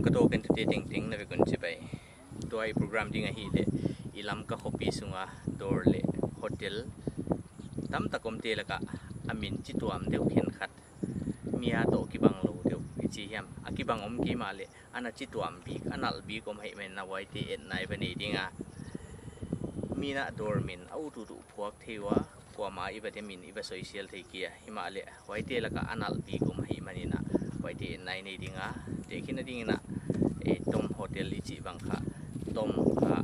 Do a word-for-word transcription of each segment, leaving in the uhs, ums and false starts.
Ka toh ken tute tengteng na vek un chibai. Tua i program ding ahihleh, i Lamka khopi sunga dawr leh hotel tamtak omte laka a min chituam deuh khenkhat, mi a toh kibang lou deuh i chi hiam, a kibang om kei mahleh, ana chituam bik, a nalh bik om ahihmanin huaite etna i va nei ding a. Min a dawr min a ut ut uh phuak thei ua, kuamah i va dem in i va soisel thei kei a, himahleh huaite laka a nalh bik om ahihmanin huaite etna i nei ding a. Tehkhinna dingin, eh, Tom Hotel i chih bang kha, Tom kha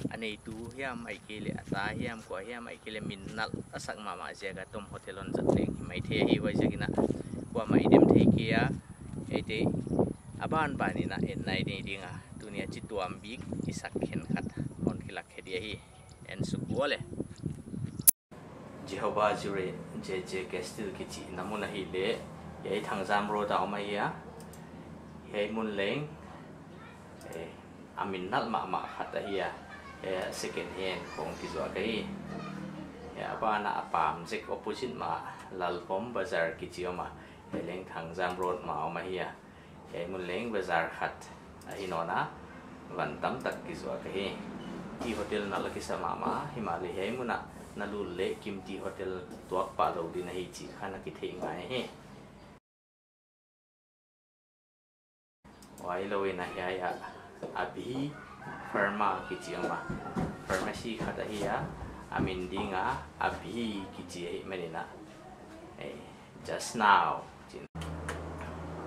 a neitu hiam ahihkeileh a ta hiam kua hiam ahihkeileh min nalh a sak mahmah ziaka Tom Hotel hon zat leng hi maithei ahi. Huaiziakin kuamah i dem thei kei a, eite a banbanin etna i nei ding a, tuni a chituam bik i sak khenkhat hon kilakhe di ahi. En suk ua le. Jehovah Jireh, J J Castile kichihna mun ahihleh, hiai Thangzam Road a om ahi a. Hiai mun leng, eh, a min nalh mahmah khat ahi a. Eh, second hand khong kizuak ahi. Eh, a bana a pam zek opposite mah Lalvom Bazar kichi om a. Hiai leng Thangzam Road mah om ahi a. Hiai mun leng bazar khat ahi nawn a, van tamtak kizuak ahi. Tea hotel nalh a kisa mahmah, himahleh hiai mun a na lut leh Kim Tea Hotel tuak pah lou ding ahi chih kha na kithei ngai hi. Huailouin hiai a Abhi Pharma kichi om a, pharmacy khat ahi a, a min ding a Abhi kichi ahihmanin, eh, just now, chin.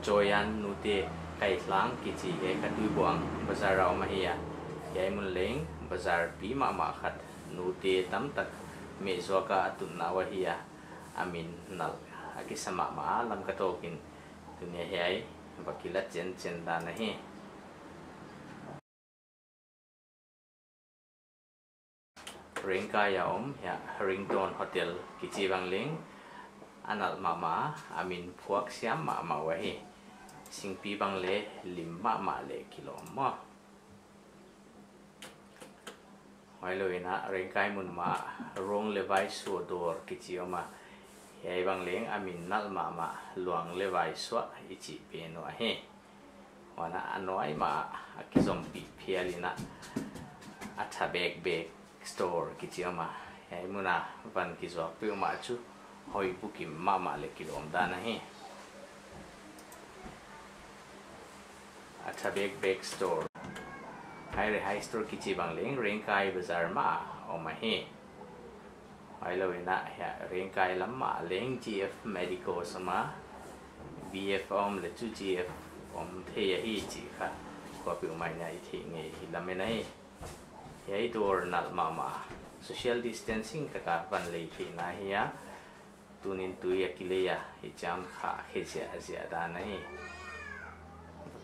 Choyan Nute Kaihlang kichi hiai kha Tuibuang bazar a om ahi a. Hiai mun leng bazar pi mahmah khat, nute tamtak meh zuaka a tunna uh ahi a. A min nalh a kisa mahmah a, Lamka talkin tuni a hiai va kilat chenchen dan ahi. Rengkai a om, hiai Ringtone Hotel kichi bang leng a nalh mahmah a, a min phuak siam mahmah uh ahi. Singpi bang leng lim mahmah leh kilawm maw. Huailouin Rengkai mun mah Rong leh Vai Suah dawr kichi om a, hiai bang leng a min nalh mahmah, Luang leh Vai Suah i chih pen uh ahi. Huan a nuai mah a kizompih phialin a Tha Bek Bek Store kichi om a, hiai mun a van kizuak peuhmah chu hoih bukim mahmah leh kilawm dan ahi. A Tha Bek Bek Store. Hiai High Store kichi bang leng Rengkai bazar mah a om ahi. Huailouin hiai Rengkai lam mah leng G F Medico sama, B F om leh chu G F om thei ahi chih kha kuapeuhmah in i theih ngei hi lamen ahi. Hiai dawr nalh mahmah, social distancing taka van lei theihna ahi a, tunin tui a kilei a, hichiin kha khe ziahziah dan ahi.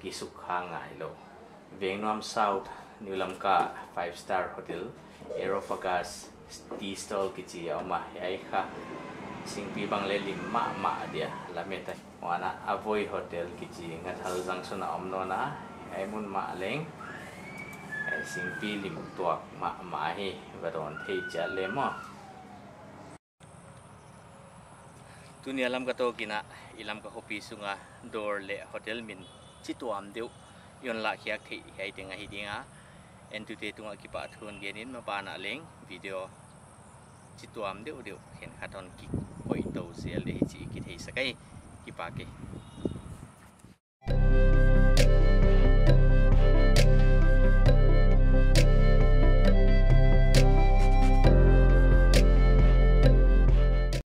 Kisuk kha ngai lou. Vengnuam South, New Lamka, Five Star Hotel, Aerophagus Tea Stall kichi a om a, hiai kha singpi bang leng lim mahmah dia lamen ta. Huan a Voi Hotel kichi Ngathal Junction a om nawn a, hiai mun mah leng, eh, singpi lim tuak mahmah hi, va dawn thei chiat leh maw. Tuni a Lamka talkin i Lamka khopi sunga dawr leh hotel min chituam deuh i hon lahkhiak theih hiai teng ahi ding a. Entute tungah kipahthu hon genin, mabanah leng video chituam deuhdeuh khenkhat hon kikoih tou zel ding hi chih kitheisak ahi. Kipak e.